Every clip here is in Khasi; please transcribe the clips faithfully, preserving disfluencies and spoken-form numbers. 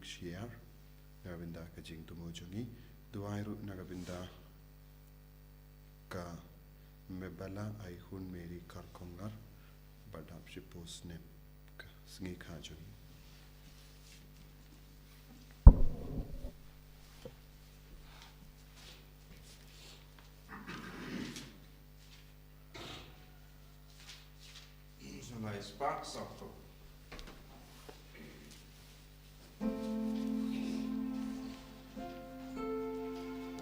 Shiar, na ka bynta ka jingthmu jong ngi. Duwai ruh na ka bynta ka Mebala Aihun Mary Karkongar, ba dap shiphew snem ka sngi kha jong ngi. Lai spah sawphew.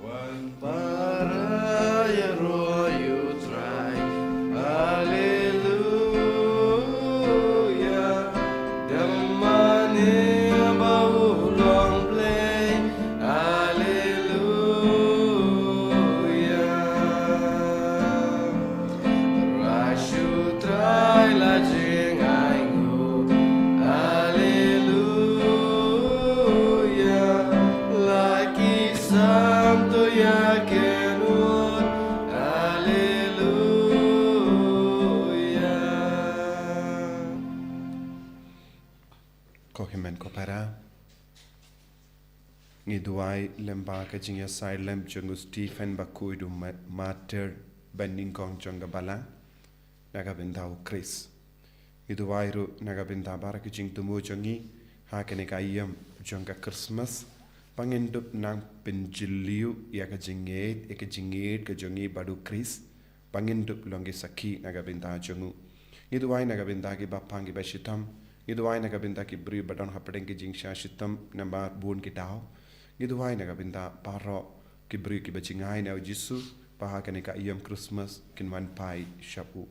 Wan para ïaroh ïa U Trai. Haleluya. Dang mane ba u long Blei. Haleluya. Ruh U Trai la jingainguh. Haleluya. La ki sam to ïa ki nud. Haleluya. Ko hynmen ko para, ngi duwai lem bad ka jingïasaid lem jong u Stephen Bakhuid, u ma-, martyr ba nyngkong jong ka Balang, na ka bynta U Khrist. Ngi duwai ruh na ka bynta baroh ki jingthmu jong ngi ha kane ka aïom jong ka Christmas, ba ngin dup nang pynjylliew ïa ka jingngeit, ïa ka jingngeit ka jong ngi bad U Khrist, ba ngin dup long ki sakhi na ka bynta jong u. Ngi duwai na ka bynta ki bapang ki bashitom. Ngi duwai na ka bynta ki briew ba don hapdeng ki jingshah shitom namar bun ki daw. Ngi duwai na ka bynta baroh ki briew ki ba jngai na U Jisu, ba ha kane ka aïom Christmas kin wan phai sha u.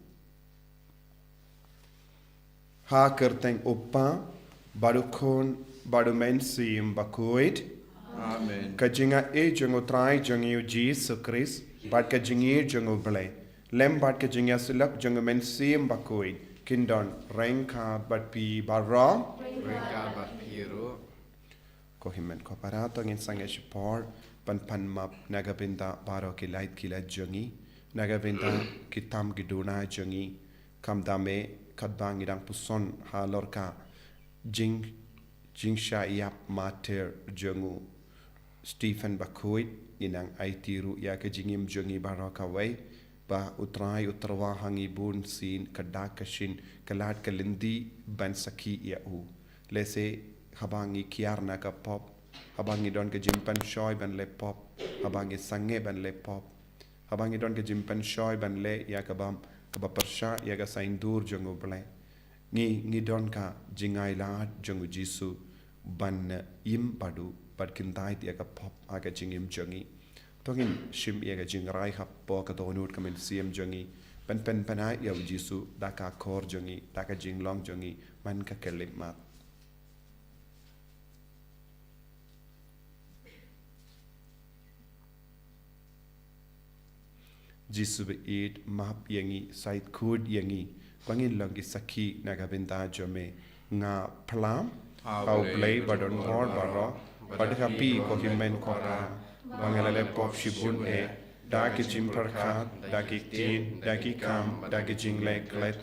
Ha ka kyrteng U Kpa, bad U Khun, bad U Mynsiem Bakhuid. Amen. Ka jingaiei jong U Trai jong ngi U Jisu Khrist, bad ka jingïeit jong U Blei, lem bad ka jingïasyllok jong U Mynsiem Bakhuid, kin don ryngkat bad phi baroh. Ryngkat bad phi ruh. Ko hynmen ko para, to ngin sangeh shipor ban pan map na ka bynta baroh ki lait ki lait jong ngi, na ka bynta ki tam ki duna jong ngi. Khamtam eh, katba ngi dang puson halor ka jing, jingshah ïap martyr jong u Stephen Bakhuid, ngi nang aiti ruh ïa ka jingim jong ngi baroh kawei, ba U Trai u tyrwa ha ngi bun sien ka dak ka shin, ka lad ka lynti ban sakhi ïa u. Lehse haba ngi kiar na ka pop, haba ngi don ka jingpynshoi ban leh pop, haba ngi sangeh ban leh pop, haba ngi don ka jingpynshoi ban leh ïa ka bam, kaba pyrshah ïa ka saiñdur jong U Blei, ngi, ngi don ka jingailad jong U Jisu ban, eh, im bad u, bad kyntait ïa ka pop ha ka jingim jong ngi. To ngin shim ïa ka jingrai hapoh ka dohnud ka mynsiem jong ngi, ban pynpaw ïa U Jisu da ka khor jong ngi, da ka jinglong jong ngi, man ka khyllipmat. Jisu ba ïeit, map ïa ngi, sait khuid ïa ngi, ba ngin long ki sakhi na ka bynta jong me. Nga phla ha U Blei ba don bor baroh, bad ha phi ko hynmen ko para, ba nga la leh pop shibun eh, da ki jingpyrkhat, da ki ktien, da ki kam, da ki jingleh klet,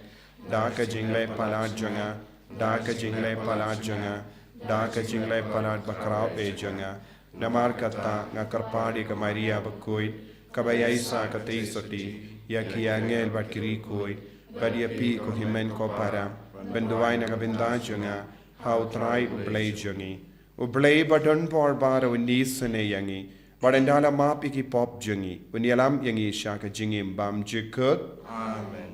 da ka jingleh palat jong nga, da ka jingleh palat jong nga, da ka jingleh palat bakhraw eh jong nga. Namar kata nga kyrpad ïa ka Maria bakhuid, kaba ïaishah katei sotti, ïa ki angel bad ki riewkhuid, bad ïa phi ko hynmen ko para, ban duwai na ka bynta jong nga ha U Trai U Blei jong ngi. U Blei ba don bor baroh un isynei ïa ngi, bad ynda la map ïa ki pop jong ngi, un ïalam ïa ngi sha ka jingim bymjukut. Amen.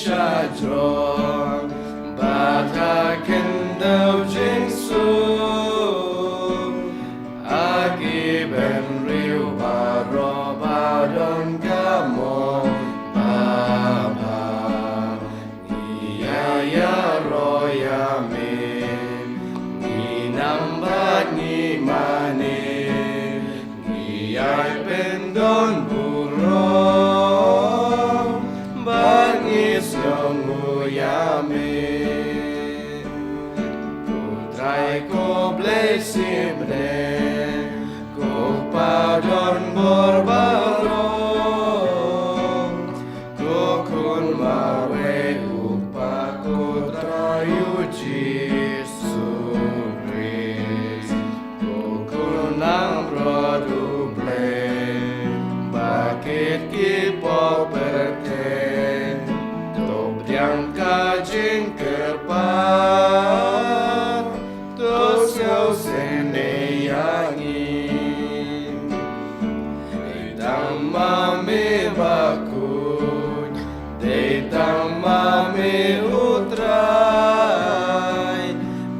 shajrong, bad ha khyndew jingsuk, ha ki bynriew baroh ba don ka mon babha. Ngi ïa ïaroh ïa me, ngi nam bad ngi mane, ngi ïai pyndonburom, bad ngi sngewnguh ïa me. Ko Trai ko Blei sibneng, ko Pa donbor baroh, ko Khun marwei u Kpa, ko Trai u Jisu Khrist, ko Khun langbrot u Blei, ba kit ki pop pyrthei, to pdiang ka jingkyrpad, to sngewsynei ïa ngi. Dei tang ma me bakhuid, dei tang ma me u Trai,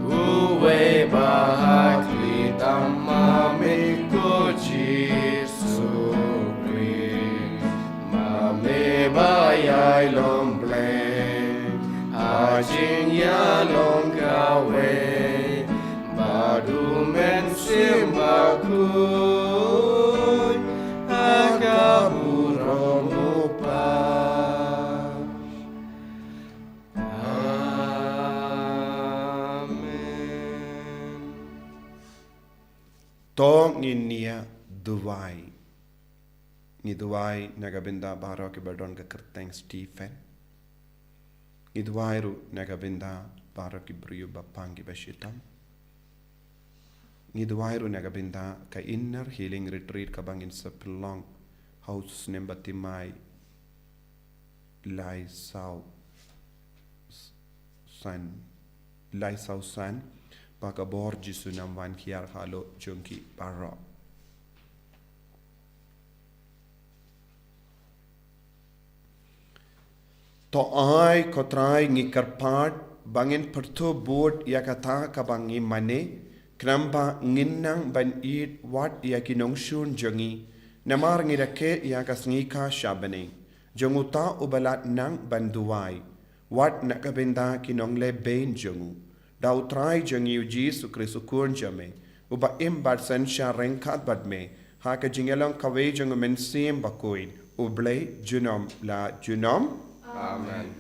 uwei ba hakli, tang ma me ko Jisu Khrist, ma me ba ïai long Blei ha jingïalong kawei bad u Mynsiem Bakhuid, ha ka burom u Kpa. Amen. To ngin ïa duwai. Ngi duwai na ka bynta baroh kiba don ka kyrteng Stephen. Ngi duwai ruh na ka bynta baroh ki briew ba pang kiba shitom. Ngi duwai ruh na ka bynta ka Inner Healing Retreat kaba ngin sa pynlong ha u snem ba thymmai lai saw san, lai saw san, ba ka bor Jisu nang wan hiar halor jong ki baroh. To ai ko Trai ngi kyrpad ba ngin pyrthuh bud ïa kata kaba ngi mane, khnang ba ngin nang ban ïeit wat ïa ki nongshun jong ngi, namar ngi rakhe ïa ka sngi ka sha bneng jong uta uba la nang ban duwai, wat na ka bynta ki nongleh beiñ jong u. Da u Trai jong ngi u Jisu Khrist u Khun jong me, uba im bad synshar ryngkat bad me ha ka jingïalong kawei jong u Mynsiem Bakhuid, u Blei junom la junom. Amen.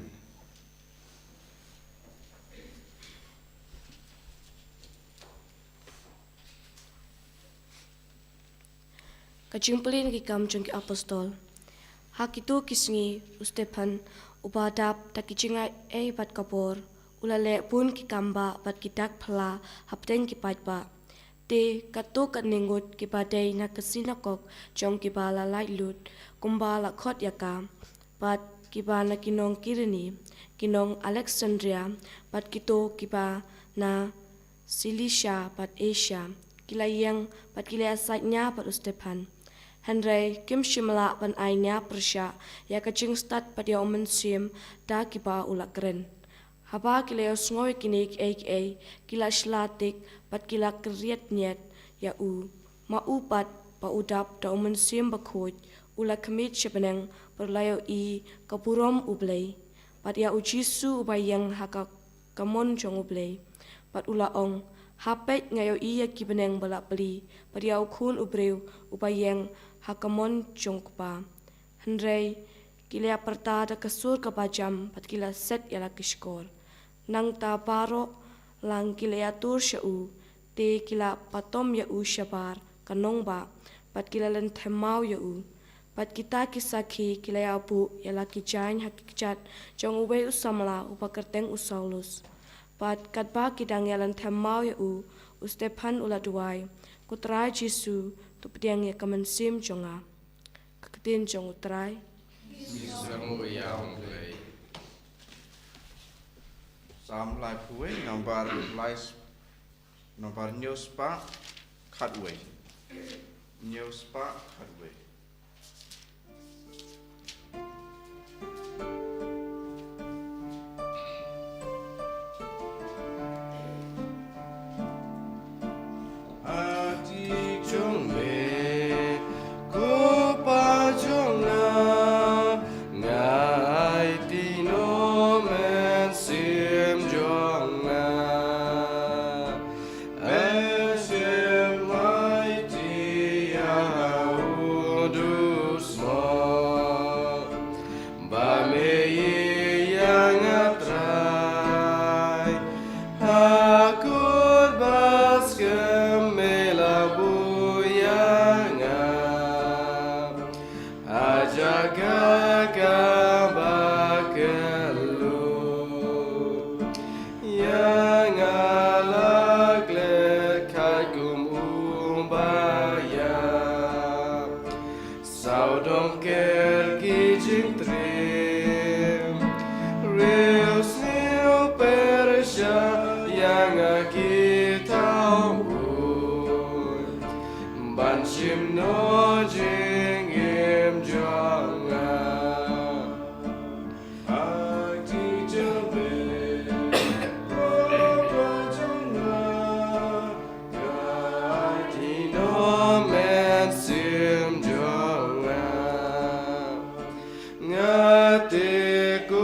Ka jingpule na ki Kam jong ki Apostol. Ha kito ki sngi u Stephan, uba dap da ki jingai ei bad ka bor, u la leh bun ki kam bah bad ki dak phylla hapdeng ki paidbah. Te katto katne ngut kiba dei na ka synagog jong kiba la laitluid, kumba la khot ïa ka, bad kiba na ki nong Kirene, ki nong Alexandria, bad kito kiba na Silisia bad Asia, ki la ïeng bad ki la ïasaid nia bad u Stephan. Hynrei kim shym lah ban ai nia pyrshah ïa ka jingstad bad ïa u Mynsiem da kiba u la kren. Haba ki la ïohsngew ïa kine kiei kiei, ki la shla tik bad ki la khriat ñiat ïa u. Ma u pat, ba u dap da u Mynsiem Bakhuid, u la khmih sha bneng bad u la ïohi ka burom U Blei, bad ïa u Jisu uba ïeng ha ka kamon jong U Blei. Bad u la ong, ha peit, nga ïohi ïa ki bneng ba la plie, bad ïa u Khun u briew uba ïeng ha kamon jong U Kpa. Hynrei ki la ïa pyrta da ka sur kaba jam bad ki la set ïa la ki shkor. Nangta baroh lang ki la ïatur sha u, te ki la patom ïa u shabar ka nongbah, bad ki la lynthem maw ïa u. Bad kita ki sakhi ki la ïa buh ïa la ki jaiñ ha ki kjat jong uwei u samla uba kyrteng u Saulus. Bad katba ki dang ïa lynthem maw ïa u, u Stephan u la duwai, Ko Trai Jisu, to pdiang ïa ka mynsiem jong nga. Ka ktien jong U Trai. Ngi sngewnguh ïa U Blei. Salm laiphew wei, nambar lai, nambar hynñiew spah khatwei. Hynñiew spah khatwei. Sawdong ker ki jingtriem, riewsniew pyrshah ïa nga ki thaw bun, ban shim noh jingim jong nga. Aiti jong me, Kpa jong nga, nga aiti noh mynsiem jong nga. Nga te ko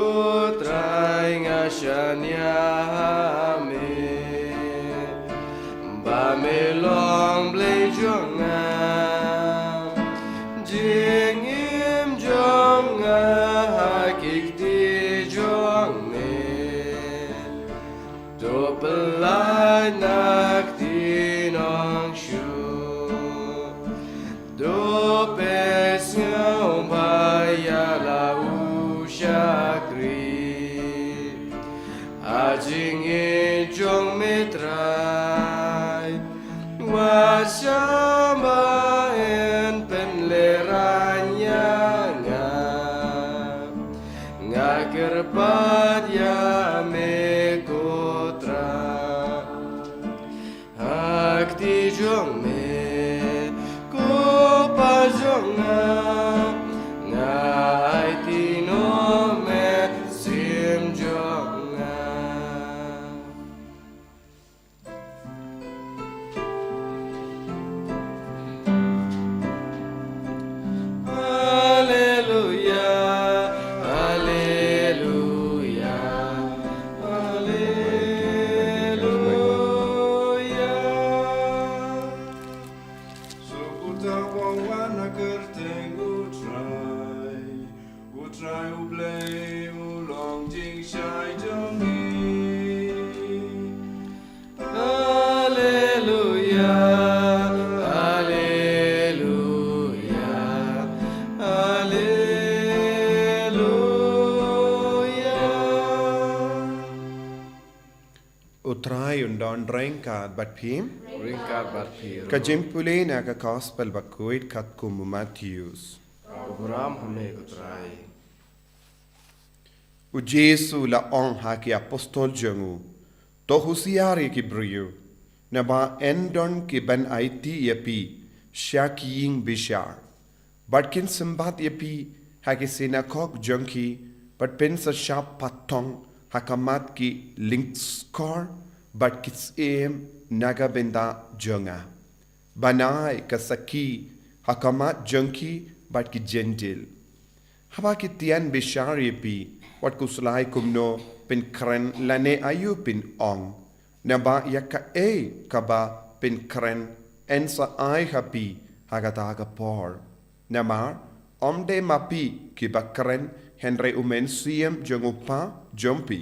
Trai nga shaniah ha me, ba me long Blei jong nga. Jingim jong nga ha ki kti jong me, to pynlait na kti nongshuh. To peit sngewbha ïa la u shakri ha jingïeit jong me Trai. Wat shah ba yn pynlehraiñ ïa nga. Nga kyrpad ïa me ko Trai. Ha kti jong me ko Kpa jong nga, nga aiti noh mynsiem jong nga. Haleluya, haleluya, haleluya. Suk uta u ba wan ha kyrteng u Trai. U Trai u Blei u long jingshai jong ngi. Haleluya, haleluya, haleluya. U Trai un don ryngkat bad phi. Ryngkat bad phi ruh. Ka jingpule na ka Gospel bakhuid katkum u Mathaios. Burom ha me ko Trai. U Jisu u la ong ha ki apostol jong u, to husiar ïa ki briew, naba yn don ki ban aiti ïa phi sha ki ïing bishar, bad kin symbat ïa phi ha ki synagog jong ki, bad phin sa shah patong ha khmat ki lyngskor bad ki syiem na ka bynta jong nga, ban ai ka sakhi ha khmat jong ki bad ki Jentil. Haba ki tian bishar ïa phi, wat khuslai kumno phin kren lane aïu phin ong, naba ïa kaei kaba phin kren yn sa ai ha phi ha kata ka por. Namar ym dei ma phi kiba kren, hynrei u Mynsiem jong u Kpa jong phi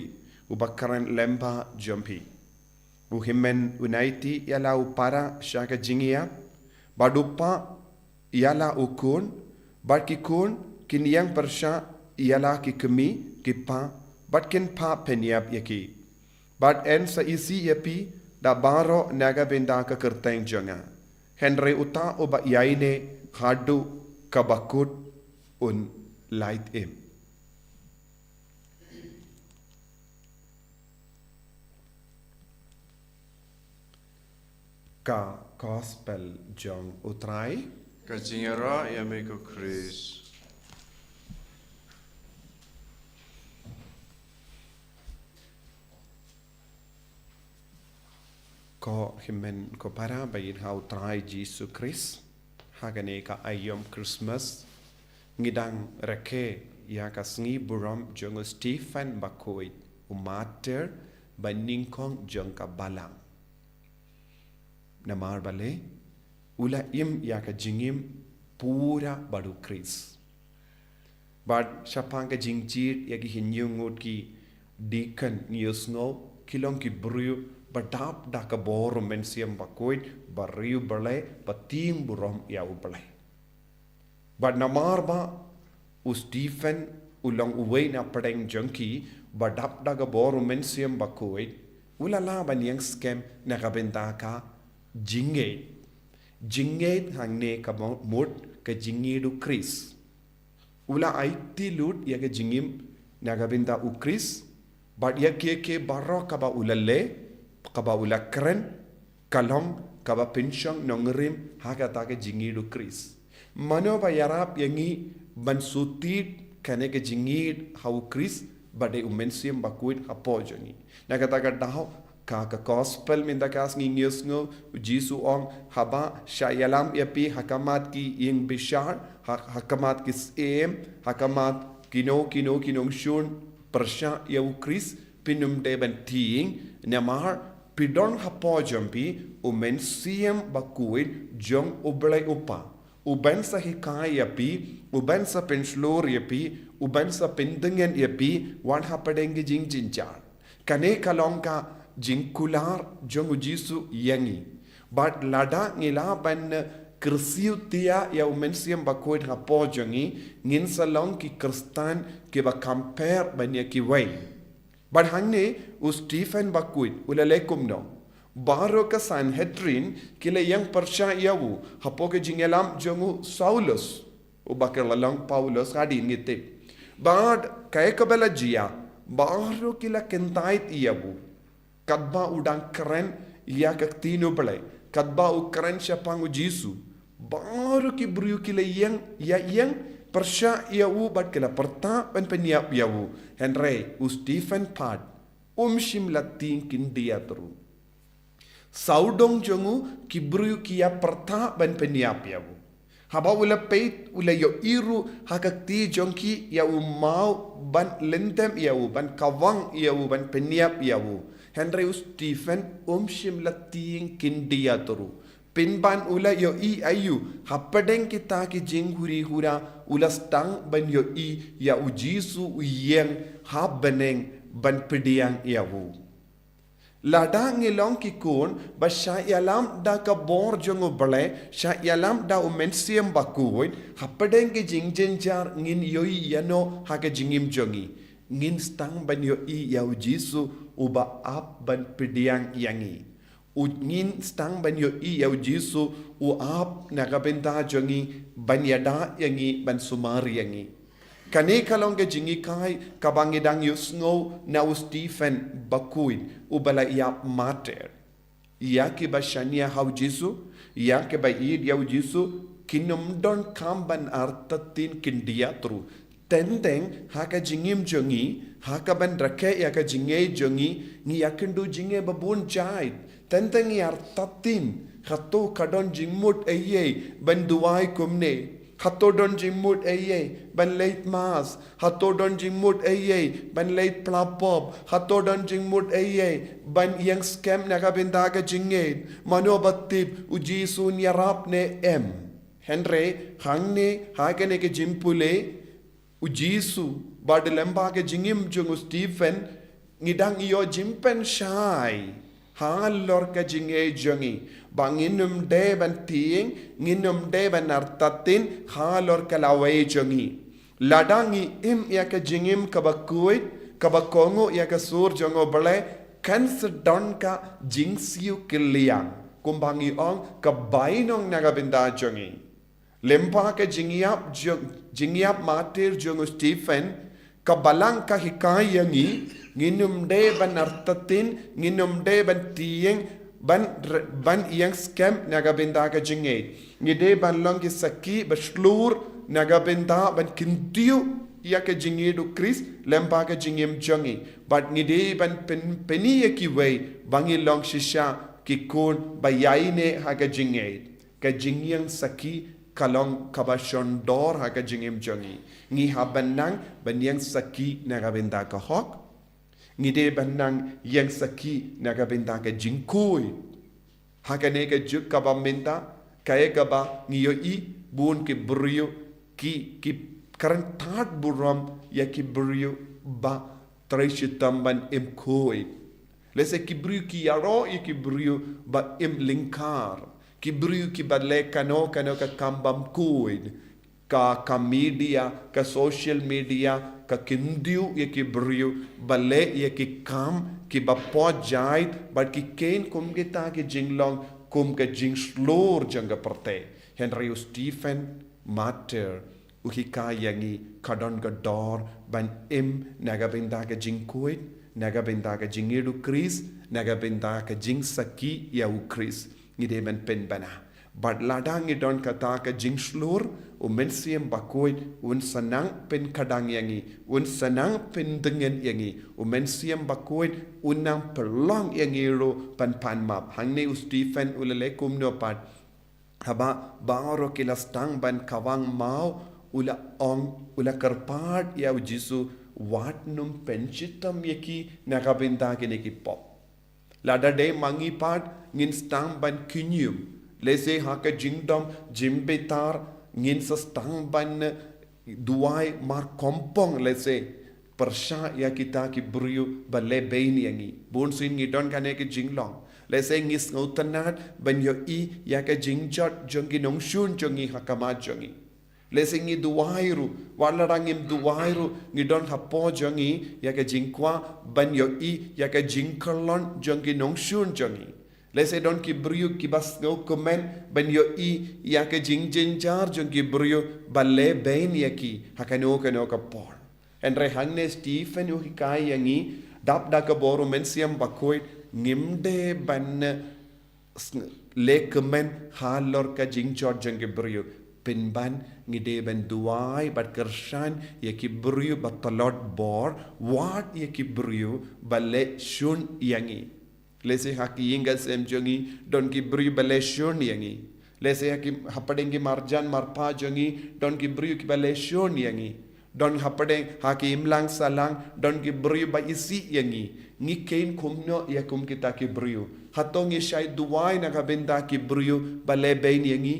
uba kren lyngba jong phi. U hynmen un aiti ïa la u para sha ka jingïap, bad u kpa ïa la u khun, bad ki khun kin ïeng pyrshah ïa la ki kmie ki kpa, bad kin phah pynïap ïa ki. Bad yn sa isih ïa phi da baroh na ka bynta ka kyrteng jong nga. Hynrei uta uba ïaineh haduh kaba kut un lait im. Ka Gospel jong u Trai. Ka jingïaroh ïa me ko Khrist. Ko hynmen ko para ba ïeit ha u Trai Jisu Khrist, ha kane ka aïom Christmas ngi dang rakhe ïa ka sngi burom jong u Stephen bakhuid, u martyr ba nyngkong jong ka balang. Namar balei? U la im ïa ka jingim pura bad u Khrist. Bad shaphang ka jingjied ïa ki hynñiew ngut ki deacon, ngi ïohsngew ki long ki briew ba dap da ka bor u Mynsiem bakhuid, ba riewblei, ba tieng burom ïa u Blei. Bad namar ba u Stephen u long uwei na pdeng jong ki ba dap da ka bor u Mynsiem bakhuid, u la lah ban ïeng skhem na ka bynta ka jingngeit. Jingngeit hangne ka mo-, mut ka jingïeit u Khrist. U la aiti lut ïa ka jingim na ka bynta u Khrist, bad ïa kiei kiei baroh kaba u la leh, kaba u la kren, ka long kaba pynshong nongrim ha kata ka jingïeit u Khrist. Mano ba ïarap ïa ngi ban shu tied kane ka jingïeit ha u Khrist, ba dei u Mynsiem Bakhuid hapoh jong ngi. Na kata ka daw, ka, ka gospel mynta ka sngi ngi ïohsngew, u Jisu u ong, haba shah ïalam ïa phi ha khmat ki ïing bishar, ha, ha khmat ki syiem, ha khmat kino kino ki nongshun pyrshah ïa u Khrist, phin ym dei ban tieng, namar phi don hapoh jong phi u Mynsiem Bakhuid jong u Blei u Kpa, u ban sa hikai ïa phi, u ban sa pynshlur ïa phi, u ban sa pyndyngen ïa phi wat hapdeng ki jingjynjar. Kane ka long ka jingkular jong u Jisu ïa ngi. Bad lada ngi lah ban kyrsiew thiah ïa u Mynsiem Bakhuid hapoh jong ngi, ngin sa long ki Khristan kiba kham pher ban ïa kiwei. Bad hangne u Stephen Bakhuid u la leh kumno? Baroh ka Sanhedrin ki la ïeng pyrshah ïa u hapoh ka jingïalam jong u Saulus, uba ki la long Paulus hadien ngi tip. Bad kaei kaba la jia, baroh ki la kyntait ïa u katba u dang kren ïa ka ktien u Blei, katba u kren shaphang u Jisu. Baroh ki briew ki la ïeng, ïa ïeng pyrshah ïa u bad ki la pyrta ban pynïap ïa u. Hynrei u Stephen pat um shym la tieng khyndiat ruh. Sawdong jong u ki briew ki ïa pyrta ban pynïap ïa u. Haba u la peit u la ïohi ruh ha ka kti jong ki ïa u maw ban lyndem ïa u, ban kawang ïa u, ban pynïap ïa u. Hynrei u Stephen um shym la tieng khyndiat ruh. Pynban u la ïohi aïu hapdeng kita ki jinghuri hura u la sdang ban ïohi ïa u Jisu u ïeng ha bneng ban pdiang ïa u. Lada ngi long ki khun ba shah ïalam da ka bor jong u Blei, shah ïalam da u Mynsiem Bakhuid, hapdeng ki jingjynjar ngin ïohi ïano ha ka jingim jong ngi? Ngin sdang ban ïohi ïa u Jisu uba ap ban pdiang ïa ngi. U ngin sdang ban ïohi ïa u Jisu u ap na ka bynta jong ngi, ban ïada ïa ngi, ban sumar ïa ngi. Kane ka long ka jinghikai kaba ngi dang ïohsngew na u Stephen Bakhuid uba la ïap martyr. Ïa kiba shaniah ha u Jisu, ïa kiba ïeit ïa u Jisu, kin ym donkam ban artatien khyndiat ruh. Teng teng ha ka jingim jong ngi, ha kaban rakhe ïa ka jingngeit jong ngi, ngi ïakynduh jingngeit ba bun jait. Teng teng ngi artatien, hato ka don jingmut eiei ban duwai kumne? Hato don jingmut eiei ban leit mass? Hato don jingmut eiei ban leit pla pop? Hato don jingmut eiei ban ïeng skhem na ka bynta ka jingngeit? Mano ba tip u Jisu un ïarap ne em? Hynrei hangne ha kane ka jingpule, u Jisu bad lyngba ka jingim jong u Stephen, ngi dang ïoh jingpynshai halor ka jingngeit jong ngi, ba ngin ym dei ban tieng, ngin ym dei ban artatien halor ka lawei jong ngi. Lada ngi im ïa ka jingim kaba khuid, kaba kohnguh ïa ka sur jong u Blei, kan sa don ka jingsiew kylliang, kumba ngi ong, ka bainong na ka bynta jong ngi. Lyngba ka jingïap jong, jingïap martyr jong u Stephen, ka Balang ka hikai ïa ngi, ngin ym dei ban artatien, ngin ym dei ban tieng, ban re-, ban ïeng skhem na ka bynta ka jingngeit. Ngi dei ban long ki sakhi ba shlur na ka bynta ban kyntiew ïa ka jingngeit u Khrist lyngba ka jingim jong ngi. Bad ngi dei ban pyn-, pyni ïa kiwei ba ngi long shisha ki khun ba ïaineh ha ka jingngeit. Ka jingïeng sakhi ka long kaba shon dor ha ka jingim jong ngi. Ngi hap ban nang ban ïeng sakhi na ka bynta ka hok. Ngi dei ban nang ïeng sakhi na ka bynta ka jingkhuid. Ha kane ka juk kaba mynta, kaei kaba ngi ïohi, bun ki briew ki, ki kren tad burom ïa ki briew ba trei shitom ban im khuid. Lehse ki briew ki ïaroh ïa ki briew ba im lyngkar. Ki briew kiba leh kano kano ka kam bymkhuid. Ka, ka media, ka social media, ka kyntiew ïa ki briew ba leh ïa ki kam kiba poi jait, bad ki kheiñ kum kita ki jinglong kum ka jingshlur jong ka pyrthei. Hynrei u Stephen martyr u hikai ïa ngi ka don ka dor ban im na ka bynta ka jingkhuid, na ka bynta ka jingïeit u Khrist, na ka bynta ka jingsakhi ïa u Khrist. Ngi dei ban pynbna. Bad lada ngi don kata ka jingshlur, u Mynsiem Bakhuid un sa nang pynkhatdang ïa ngi, un sa nang pyndengin ïa ngi, u Mynsiem Bakhuid un nang pynlong ïa ngi ruh ban pan map. Hangne u Stephen u la leh kumno pat? Haba baroh ki la sdang ban khawang maw, u la ong, u la kyrpad ïa u Jisu, wat nym pynshitom ïa ki na ka bynta kine ki pop. Lada dei ma ngi pat ngin sdang ban kynjum. Lehse ha ka jingdom jingbitar ngin sa sdang ban duwai mar kompong, lehse pyrshah ïa kita ki briew ba leh bein ïa ngi. Bun sien ngi don kane ka jinglong. Lehse ngi sngewtynnad ban ïohi ïa ka jingjot jong ki nongshun jong ngi ha khmat jong ngi. Lehse ngi duwai ruh, wat lada ngim duwai ruh, ngi don hapoh jong ngi ïa ka jingkwah ban ïohi ïa ka jingkyllon jong ki nongshun jong ngi. Lehse don ki briew kiba sngewkmen ban ïohi ïa ka jingjynjar jong ki briew ba leh bein ïa ki ha kano kano ka por. Hynrei hangne Stephen u hikai ïa ngi, dap da ka bor u Mynsiem Bakhuid, ngim dei ban sng-, leh kmen halor ka jingjot jong ki briew. Pynban ngi dei ban duwai bad kyrshan ïa ki briew ba tlot bor, wat ïa ki briew ba leh shun ïa ngi. Lehse ha ki ïing ki sem jong ngi don ki briew ba leh shun ïa ngi. Lehse ha ki, hapdeng ki marjan marpa jong ngi don ki briew kiba leh shun ïa ngi. Don hapdeng ha ki imlang sahlang don ki briew ba isih ïa ngi. Ngi kheiñ kumno ïa kum kita ki briew? Hato ngi shait duwai na ka bynta ki briew ba leh bein ïa ngi?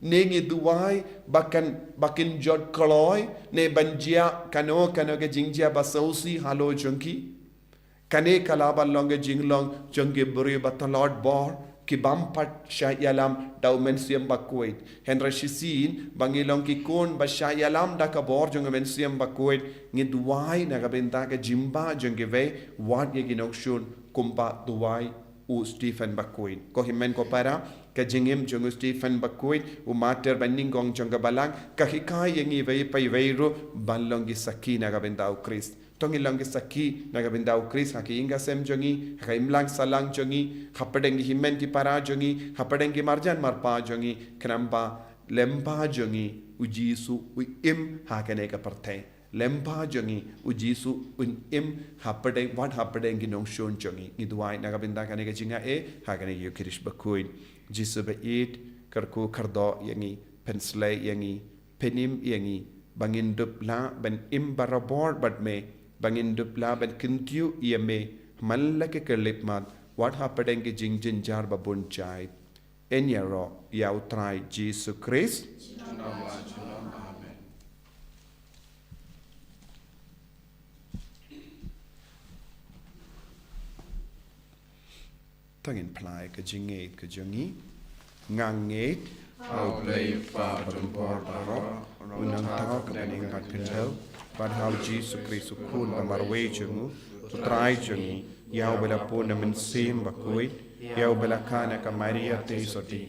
Ne ngi duwai ba kan, ba kin jot kloi, ne ban jia kano kano ka jingjia ba sngewsih halor jong ki? Kane ka lah ban long ka jinglong jong ki briew ba tlot bor, ki bym pat shah ïalam da u Mynsiem Bakhuid. Hynrei shisien ba ngi long ki khun ba shah ïalam da ka bor jong u Mynsiem Bakhuid, ngi duwai na ka bynta ka jingbah jong kiwei, wat ïa ki nongshun, kumba duwai u Stephen Bakhuid. Ko hynmen ko para, ka jingim jong u Stephen Bakhuid, u martyr ba nyngkong jong ka Balang, ka hikai ïa ngi iwei pa iwei ruh ban long ki sakhi na ka bynta u Khrist. To ngin long ki sakhi na ka bynta u Khrist ha ki ïing ki sem jong ngi, ha ka imlang sahlang jong ngi, hapdeng ki hynmen ki para jong ngi, hapdeng ki marjan marpa jong ngi, khnang ba lyngba jong ngi u Jisu u im ha kane ka pyrthei. Lyngba jong ngi u Jisu un im hapdeng, wat hapdeng ki nongshun jong ngi. Ngi duwai na ka bynta kane ka jingaiei ha kane ka Ïukharist bakhuid. Jisu ba ïeit, kyrkhu kyrdoh ïa ngi, pynshlei ïa ngi, pynim ïa ngi, ba ngin dup lah ban im barabor bad me, ba ngin dup lah ban kyntiew ïa me man la ki khyllipmat, wat hapdeng ki jingjynjar ba bun jait. Yn ïaroh ïa u Trai Jisu Khrist. Amen. To ngin phla ïa ka jingngeit ka jong ngi. Nga ngeit ha U Blei U Kpa ba don bor baroh, U Nongthaw ka bneng bad ka dei, bad ha U Jisu Khrist U Khun ba marwei jong U, U Trai jong ngi, ïa uba la bun na U Mynsiem Bakhuid, ïa uba la kha na ka Maria Theisotti,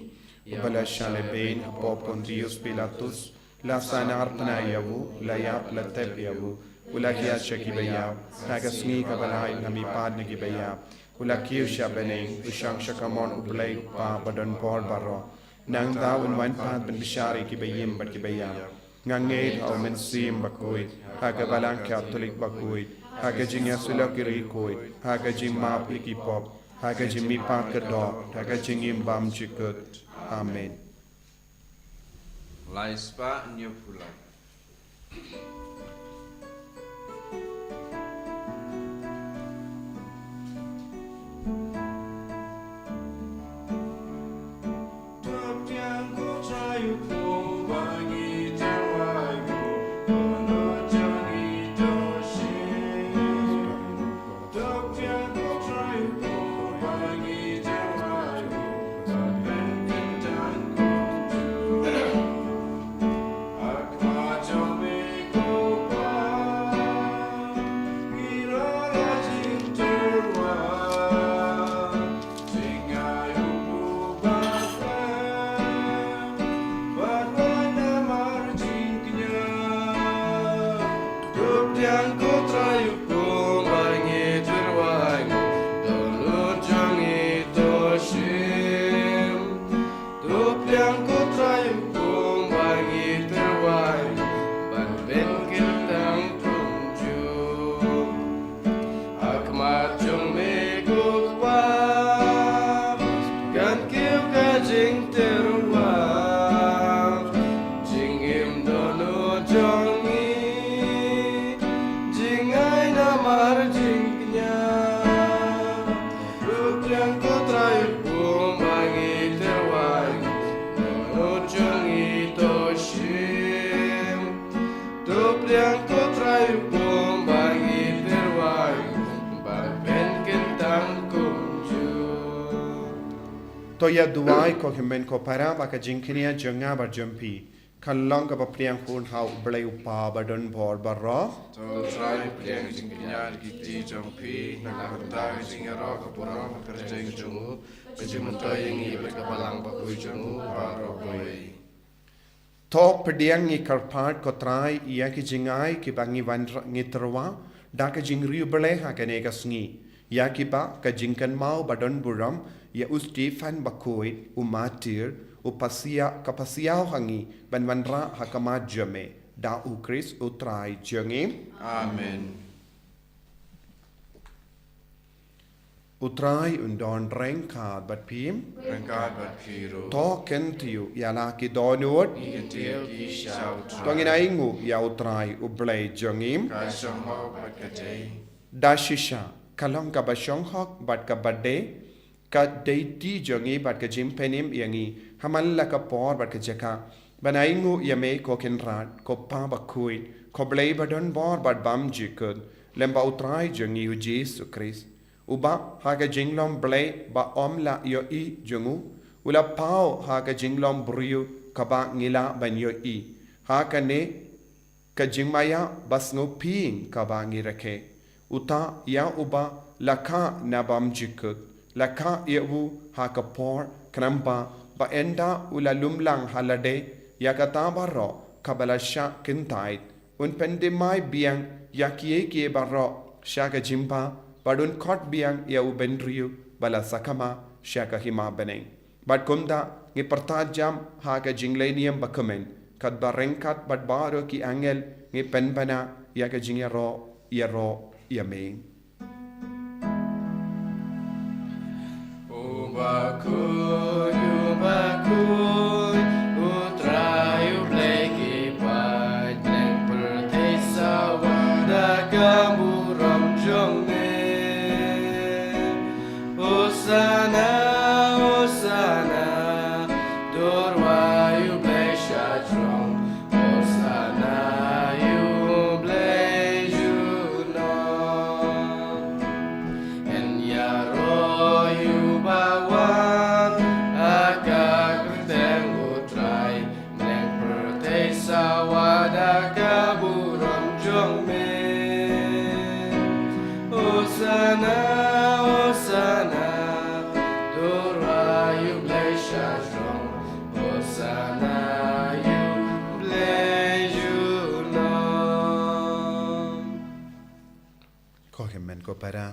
uba la shah lehbeiñ hapoh Pontius Pilatus, la sahnarphna ïa u, la ïap, la tep ïa u, u la thiah sha kiba ïap, ha ka sngi kaba lai u la mihpat na kiba ïap, u la kiew sha bneng, u shong sha kamon U Blei U Kpa ba don bor baroh. Nangta un wan pat ban bishar ïa kiba im bad kiba ïap. Nga ngeit ha U Mynsiem Bakhuid, ha ka Balang Katholik bakhuid, ha ka jingïasyllok ïa ki riewkhuid, ha ka jingmap ïa ki pop, ha ka jingmihpat kyrdoh, ha ka jingim bymjukut. Amen. Lai spah hynñiew phew lai. Trai u kum ba ngi tyrwa, dohnud jong ngi to shim. To pdiang ko Trai u kum ba ngi tyrwa, ban pynkyntang kumjuh. Ha khmat jong me ko Kpa, kan kiew ka jingtyrwa, jingim dohnud jong ngi, jingai namar jingkñia. To pdiang ko Trai u kum ba ngi tyrwa, dohnud jong ngi to shim. To pdiang ko Trai u kum ba ngi tyrwa, ban pynkyntang kumjuh. To ïa duwai ko hynmen ko para ba ka jingkñia jong nga bad jong phi kan long kaba pdiang hun ha U Blei U Kpa badonbor baroh. To Trai pdiang jingkñia da ki kti jong phi, na ka bynta ka jingïaroh ka burom ka kyrteng jong u, ka jingmyntoi ïa ngi bad ka balang bakhuid jong u baroh kawei. To pdiang ngi kyrpad ko Trai ïa ki jingai kiba ngi wan ngi tyrwa da ka jingriewblei ha kane ka sngi, ïa kiba ka jingkynmaw badonburom ïa u Stephen bakhuid, u martir, u pasia, ka pasiaw ha ngi ban wanrah ha khmat jong me, da U Khrist U Trai jong ngi. Amen. U Trai un don ryngkat bad phi. Ryngkat bad phi ruh. To kyntiew ïa la ki dohnud. Ngi kyntiew ki sha U Trai. To ngin ainguh ïa U Trai U Blei jong ngi. Ka shong hok bad ka dei. Da shisha ka long kaba shong hok bad kaba dei, ka dei ti jong ngi bad ka jingpynim ïa ngi ha man la ka por bad ka jaka ban ainguh ïa me ko Kynrad, ko Kpa bakhuid, ko Blei badonbor bad bymjukut, lem bad U Trai jong ngi U Jisu Khrist. Uba ha ka jinglong Blei ba ym lah ïohi jong u, u la paw ha ka jinglong briew kaba ngi lah ban ïohi, ha kane ka jingmaïa ba sngewbha kaba ngi rakhe. Uta ïa uba la kha na bymjukut, la kha ïa u ha ka por, khnang ba, ba ynda u la lumlang ha lade ïa kata baroh kaba la shah kyntait, un pyndem biang ïa kiei kiei baroh sha ka jingbha, bad un khot biang ïa u bynriew ba la sakma sha ka hima bneng. Bad kumta ngi pyrta jam ha ka jingleit niam bakmen, katba ryngkat bad baroh ki angel ngi pynbna ïa ka jingïaroh, ïaroh ïa me. U bakhuid, u bakhuid, U Trai U Blei ki paid, ïa pyrthei sawa da ka burom jong me. Hosana, Hosana, to rwai U Blei sha jrong. Hosana ïa U Blei junom. Yn ïaroh ïa uba wan ha ka kyrteng U Trai. Ïa pyrthei sawa da ka burom jong me. Hosana, Hosana, to rwai U Blei sha jrong. Hosana ïa U Blei junom. Ko hynmen ko para,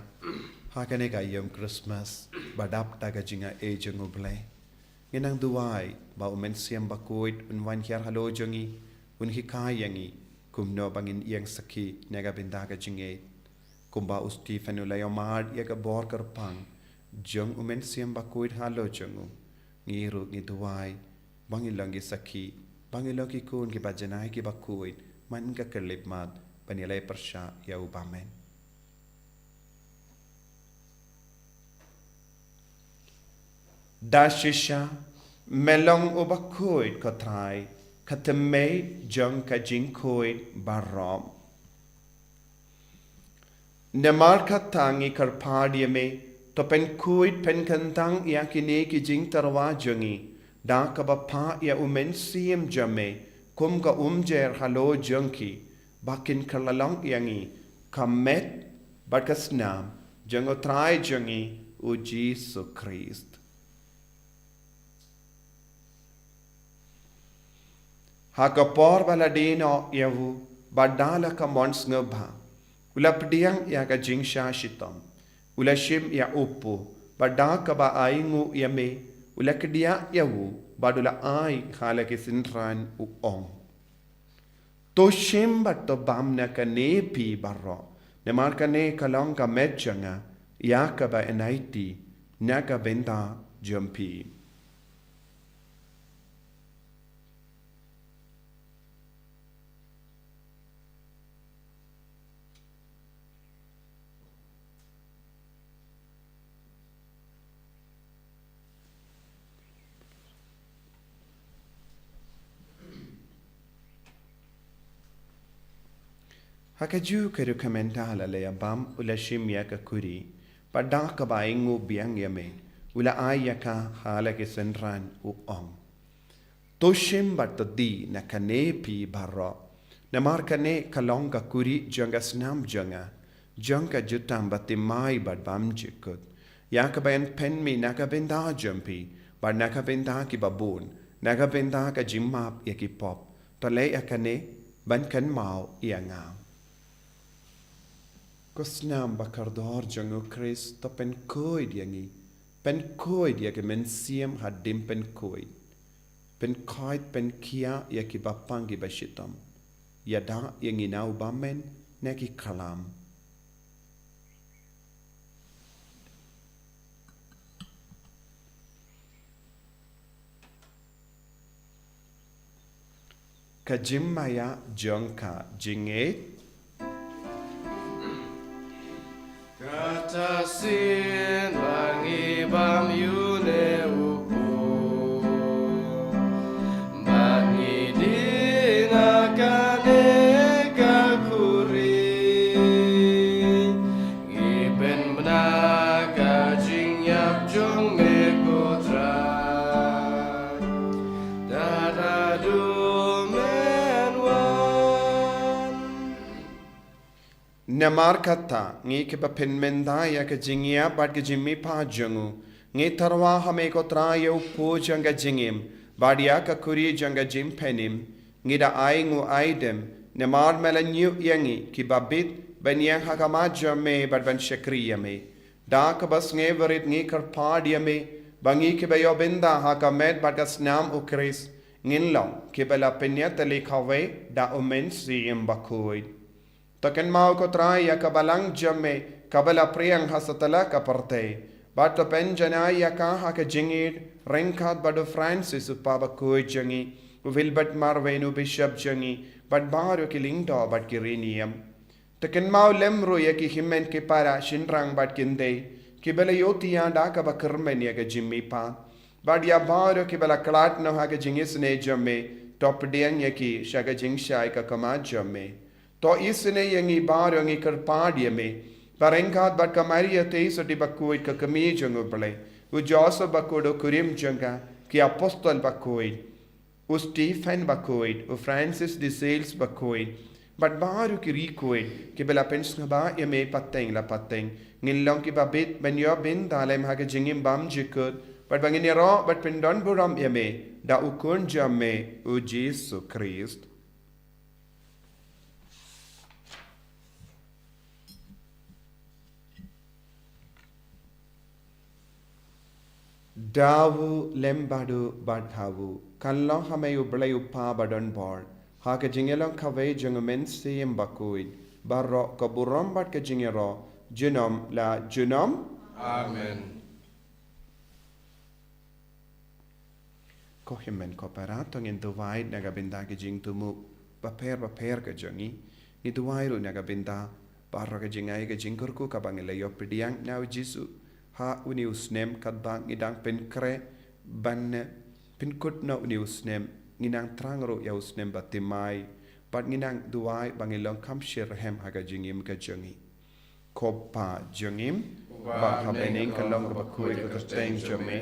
ha kane ka ïing Christmas ba dap da ka jingaiei jong U Blei, ngin nang duwai ba U Mynsiem Bakhuid un wan hiar halor jong ngi, un hikai ïa ngi kumno ba ngin ïeng sakhi na ka bynta ka jingngeit. Kumba u Stephen u la ïohmad ïa ka bor kyrpang jong U Mynsiem Bakhuid halor jong u, ngi ruh ngi duwai ba ngin long ki sakhi, ba ngin long ki khun kiba janai kiba khuid man ka khyllipmat, ban ïaleh pyrshah ïa U Bamen. Da shisha me long uba khuid ko Trai, ka thymmei jong ka jingkhuid baroh. Namar kata ngi kyrpad ïa me, to pynkhuid pynkyntang ïa kine ki jingtyrwa jong ngi da kaba phah ïa U Mynsiem jong me kum ka umjer halor jong ki, ba kin kylla long ïa ngi ka met bad ka snam jong U Trai jong ngi U Jisu Khrist. Ha ka por ba la die noh ïa u, bad da la ka mon sngewbha, U la pdiang ïa ka jingshah shitom, u la shim ïa u pud, bad da kaba ainguh ïa me, u la kdiah ïa u, bad u la ai ha la ki synran, u ong: To shim bad to bam na kane phi baroh, namar kane ka long ka met jong nga, ïa kaba yn aiti na ka bynta jong phi. Ha kajuh ka rukom mynta la leh ïa bam, u la shim ïa ka kuri, bad da kaba ainguh biang ïa me, u la ai ïa ka ha la ki synran, u ong: To shim bad to die na kane phi baroh, namar kane ka long ka kuri jong ka snam jong nga, jong ka jutang bathymmai bad bymjukut, ïa kaba yn pynmih na ka bynta jong phi, bad na ka bynta ki babun, na ka bynta ka jingmap ïa ki pop. To leh ïa kane ban kynmaw ïa nga. Ko snam bakordor jong u Khrist, to pynkhuid ïa ngi, pynkhuid ïa ki mynsiem hadien pynkhuid, pynkhuid pynkhiah ïa ki bapang ki bashitom, ïada ïa ngi na u bymman na ki khlam. Ka jingmaïa jong ka jingngeit. Kata sien ba ngi bam ïa une u pud, ba ngi die na kane ka kuri, ngi pynbna ka jingïap jong me ko Trai, tad haduh men wan. Namar kata, ngi kiba pynmynta ïa ka jingïap bad ka jingmihpat jong u, ngi tyrwa ha me ko Trai ïa u pud jong ka jingim, bad ïa ka kuri jong ka jingpynim, ngi da ainguh aidem, namar me la ñiuh ïa ngi kiba bit ban ïeng ha khmat jong me bad ban shakri ïa me. Da kaba sngewrit ngi kyrpad ïa me, ba ngi kiba ïoh bynta ha ka met bad ka snam u Khrist, ngin long kiba la pynïatylli kawei da u Mynsiem Bakhuid. To kynmaw ko Trai ïa ka balang jong me kaba la pdiang ha satlak ka pyrthei, bad to pynjanai ïa ka ha ka jingïeit, ryngkat bad u Francis u Papa bakhuid jong ngi, u Wilbert Marwein u Bishop jong ngi, bad baroh ki lyngdoh bad ki riewniam. To kynmaw lem ruh ïa ki hynmen ki para, shynrang bad kynthei, kiba la ïohthiah da kaba kyrmen ïa ka jingmihpat, bad ïa baroh kiba la khlad noh ha ka jingisynei jong me, to pdiang ïa ki sha ka jingshai ka khmat jong me. To isynei ïa ngi baroh, ngi kyrpad ïa me, ba ryngkat bad ka Maria Theisotti bakhuid ka kmie jong u Blei, u Joseph bakhuid u kurim jong ka, ki apostol bakhuid, u Stephen bakhuid, u Francis de Sales bakhuid, bad baroh ki riewkhuid kiba la pynsngewbha ïa me pateng la pateng, ngin long kiba bit ban ïoh bynta lem ha ka jingim bymjukut, bad ba ngin ïaroh bad pyndonburom ïa me da u Khun jong me, u Jisu Khrist. Da u lem bad u bad ha u, kan long ha me u Blei u Kpa badonbor, ha ka jingïalong kawei jong u Mynsiem Bakhuid, baroh ka burom bad ka jingïaroh, junom la junom. Amen. Ko hynmen ko para, to ngin duwai na ka bynta ka jingthmu bapher bapher ka jong ngi. Ngi duwai ruh na ka bynta baroh ka jingai ka jingkyrkhu kaba ngi la ïoh pdiang na u Jisu ha une u snem, katba ngi dang pynkhreh ban pynkut noh une u snem, ngi nang thrang ruh ïa u snem bathymmai, bad ngi nang duwai ba ngin long kham shitrhem ha ka jingim ka jong ngi. Ko Pa jong ngi ba ha bneng, ka long kaba khuid ka kyrteng jong me,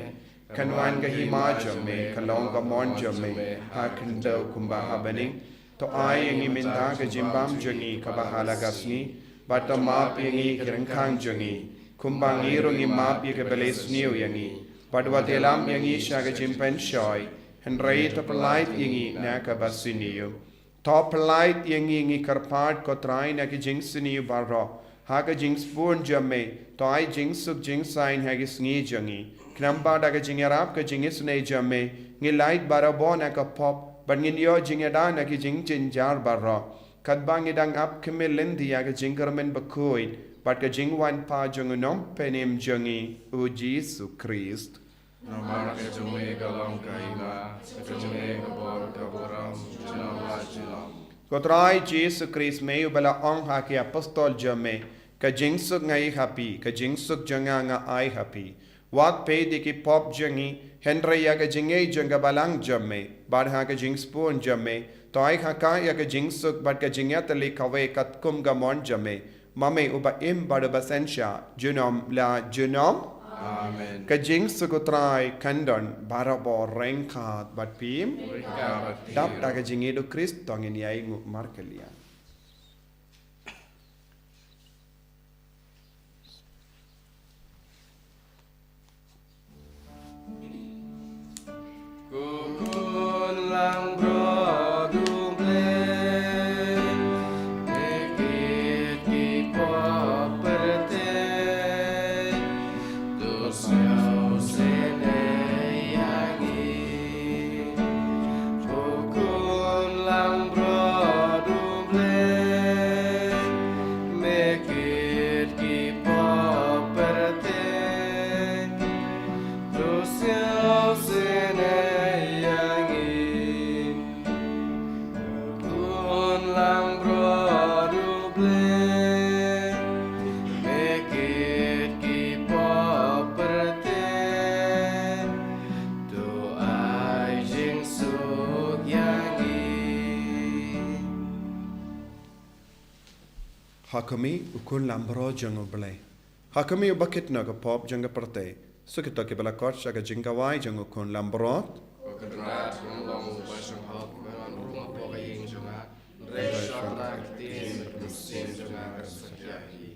kan wan ka hima jong me, ka long ka mon jong me ha khyndew kumba ha bneng. To ai ïa ngi mynta ka jingbam jong ngi kaba ha la ka sngi, bad to map ïa ngi ki ryngkhang jong ngi, kumba ngi ruh ngi map ïa kiba la sniew ïa ngi, bad wat ïalam ïa ngi sha ka jingpynshoi, hynrei to pyllait ïa ngi na kaba sniew. To pyllait ïa ngi, ngi kyrpad, ko Trai, na ki jingsniew baroh, ha ka jingsbun jong me. To ai jingsuk jingsaiñ ha ki sngi jong ngi, khnang ba da ka jingïarap ka jingisynei jong me, ngin lait barabor na ka pop, bad ngin ïoh jingïada na ki jingjynjar baroh, katba ngi dang ap khmih lynti ïa ka jingkyrmen bakhuid bad ka jingwan pat jong u Nongpynim jong ngi, u Jisu Khrist. Namar ka jong me ka long ka hima, ka jong me ka bor, ka burom, junom la junom. Ko Trai Jisu Khrist, me uba la ong ha ki apostol jong me, ka jingsuk nga ai ha phi, ka jingsuk jong nga nga ai ha phi. Wat peit ïa ki pop jong ngi, hynrei ïa ka jingngeit jong ka balang jong me, bad ha ka jingsbun jong me, to ai ha ka ïa ka jingsuk bad ka jingïatylli kawei katkum ka mon jong me, ma me uba im bad uba synshar, junom la junom. Amen. Ka jingsuk u Trai kan don barabor ryngkat bad phi. Ryngkat bad phi. Dap da ka jingïeit u Khrist to ngin ïai nguh markylliang. Ko khun langbrot U Blei, me kit ki pop pyrthei, to sngewsynei ïa ngi. Ko khun langbrot U Blei, me kit ki pop pyrthei, to sngewsynei ïa ngi. Khun langbrot U Blei, me kit ki pop pyrthei, to ai jingsuk ïa ngi. Ha khmih, u khun langbrot jong U Blei. Ha khmih, uba kit noh ka pop jong ka pyrthei. Suk ïa kito kiba la khot sha ka jingkhawai jong u khun langbrot. Ko Kynrad, me long uba shong hok, me wan rung hapoh ka ïing jong nga. Hynrei shong na ka ktien ka mynsiem jong nga kan sa kyiad hi.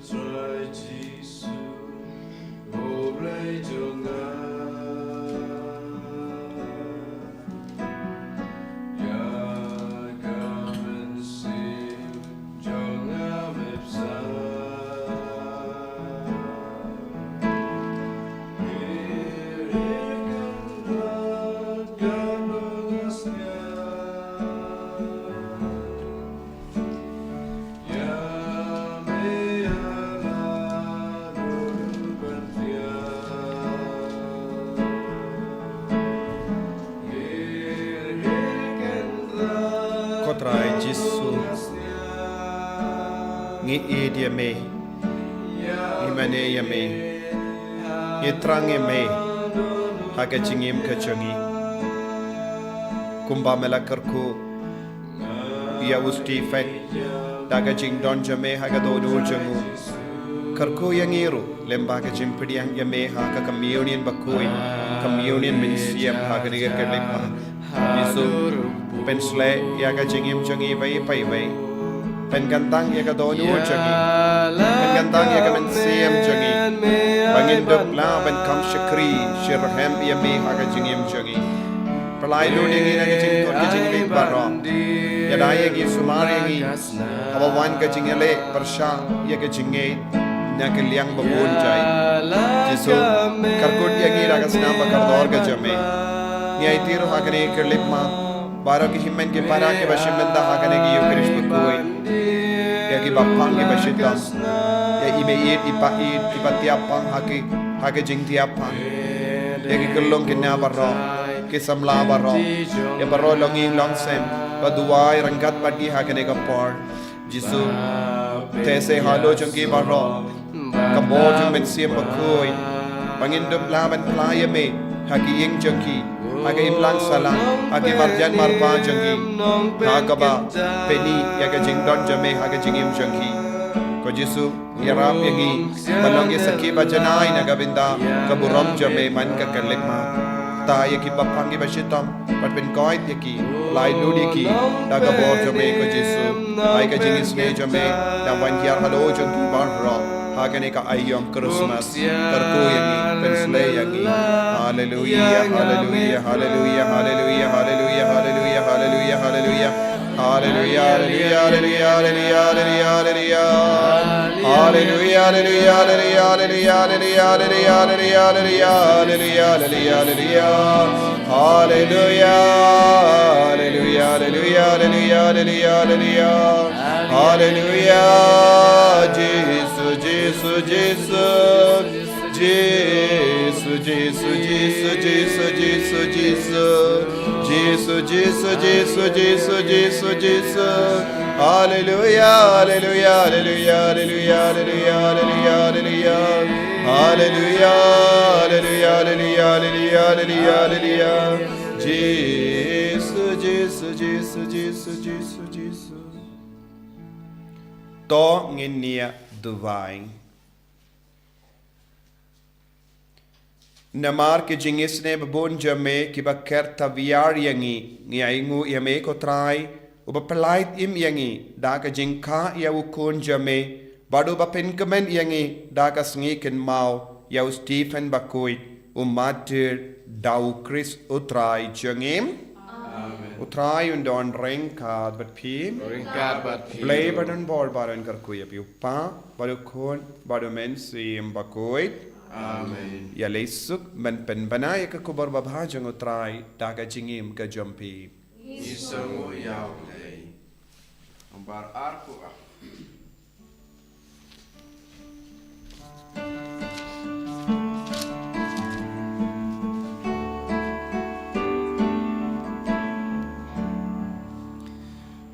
Ko Trai Jisu, U Blei jong nga, ïa ka mynsiem jong nga me pynsan. Trai Jisu, ngi ïeit ïa me, ngi mane ïa me, ngi thrang ïa me ha ka jingim ka jong ngi. Kumba me la kyrkhu ïa u Stephen da ka jingdon jong me ha ka dohnud jong u, kyrkhu ïa ngi ruh lem bad ka jingpdiang ïa me ha ka communion bakhuid, communion mynsiem ha kane ka khyllipmat. Jisu, pynsleh ïa ka jingim jong ngi iwei pa iwei. Pynkyntang ïa ka dohnud jong ngi, pynkyntang ïa ka mynsiem jong ngi, ba ngin dup lah ban kham shakri shitrhem ïa me ha ka jingim jong ngi. Pynlait lut ïa ngi na ka jingkut ka jingkit baroh. Ïada ïa ngi, sumar ïa ngi haba wan ka jingïaleh pyrshah ïa ka jingngeit na ka liang babun jait. Jisu, kyrkhu ïa ngi da ka snam bakordor ka jong me. Ngi aiti ruh ha kane ka khyllipmat baroh ki hynmen ki para kiba shim bynta ha kane ka Eukharist bakhuid. Ïa kiba pang kiba shitom, ïa i meieit i paieit kiba thiah pang ha ki, ha ka jingthiah pang. Ïa ki khyllung khynnah baroh, ki samla baroh, ïa baroh longïing longsem ba duwai ryngkat bad ngi ha kane ka por. Jisu, te sa halor jong ki baroh ka bor jong u Mynsiem Bakhuid, ba ngin dup lah ban phla ïa me ha ki ïing jong ki, ha ka imlang sahlang, ha ki marjan marpa jong ki, ha kaba pynïaid ïa ka jingdon jong me ha ka jingim jong ki. Ko Jisu, ïarap ïa ngi ban long ki sakhi ba janai na ka bynta ka burom jong me man ka khyllipmat. Thaw ïa kiba pang kiba shitom, bad pynkoit ïa ki, lait lut ïa ki da ka bor jong me ko Jisu. Ai ka jingisynei jong me da ban hiar halor jong ki baroh ha kane ka aïom Christmas. Kyrkhu ïa ngi, pynsleh ïa ngi. Haleluia, haleluia, haleluia, haleluia, haleluia, haleluia, haleluia, haleluia. Haleluia, haleluia, haleluia, haleluia, haleluia, haleluia. Haleluia, haleluia, haleluia, haleluia, haleluia, haleluia, haleluia, haleluia, haleluia. Haleluia, haleluia, haleluia, haleluia, haleluia. Haleluia. Jisu, Jisu, Jisu. Jisu, Jisu, Jisu, Jisu, Jisu, Jisu. Jisu, Jisu, Jisu, Jisu, Jisu, Jisu. Haleluia, haleluia, haleluia, haleluia, haleluia, haleluia. Haleluia, haleluia, haleluia, haleluia, haleluia, haleluia. Jisu, Jisu, Jisu, Jisu, Jisu, Jisu. To ngin ïa duwai. Namar ki jingisynei babun jong me kiba ker tawiar ïa ngi, ngi ainguh ïa me ko Trai, uba pynlait im ïa ngi da ka jingkha ïa u Khun jong me, bad uba pynkmen ïa ngi da ka sngi kynmaw ïa u Stephen Bakhuid, u martir da u Khrist u Trai jong ngi. Amen. U Trai un don ryngkat bad phi. Ryngkat bad phi. Blei ba don bor baroh un kyrkhu ïa phi, u Kpa, bad u Khun, bad u Mynsiem Bakhuid. Amen. Ïaleh suk ban pynbna ïa ka khubor babha jong u Trai da ka jingim ka jong phi. Ngi sngew ïa u Blei. Bar ar ku ah.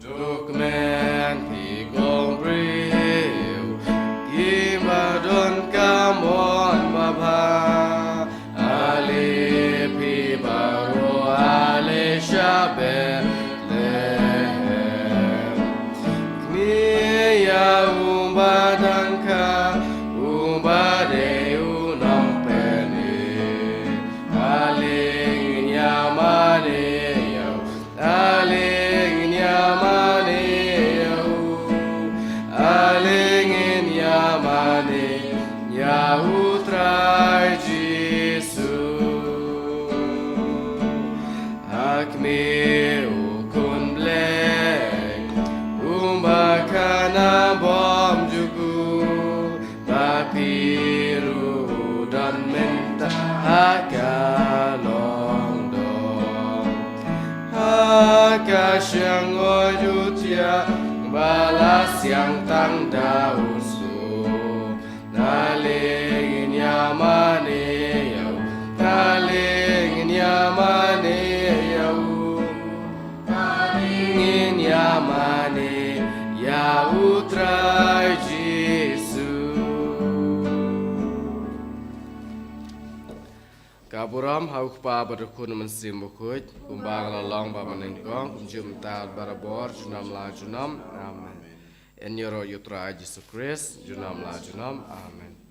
Duk men phi kong briew kiba don ka mon babha, ale phi baroh ale sha Bethlehem. Kmie ïa u ba dang kha, u ba dei u nongpynim. Ale ngin ïa mane ïa u, ale ngin ïa mane ïa u, ale ngin ïa mane ïa u Trai Jisu. Ha khmih u Khun Blei, um ba khana bymjukut, ba phi ruh u don mynta ha ka longdom. Ha ka shyngoid u thiah ba la siang tang da u suk. Ale ngin ïa mane ïa u, ale ngin ïa mane ïa u, ale ngin ïa Abraham ha u Kpa bad u Khun Mynsiem Bakhuid, kumba nga la long ba mynnyngkong, kumjuh mynta barabor, junom la junom. Amen. Yn ïaroh ïa u Trai Jisu Khrist, junom la junom. Amen.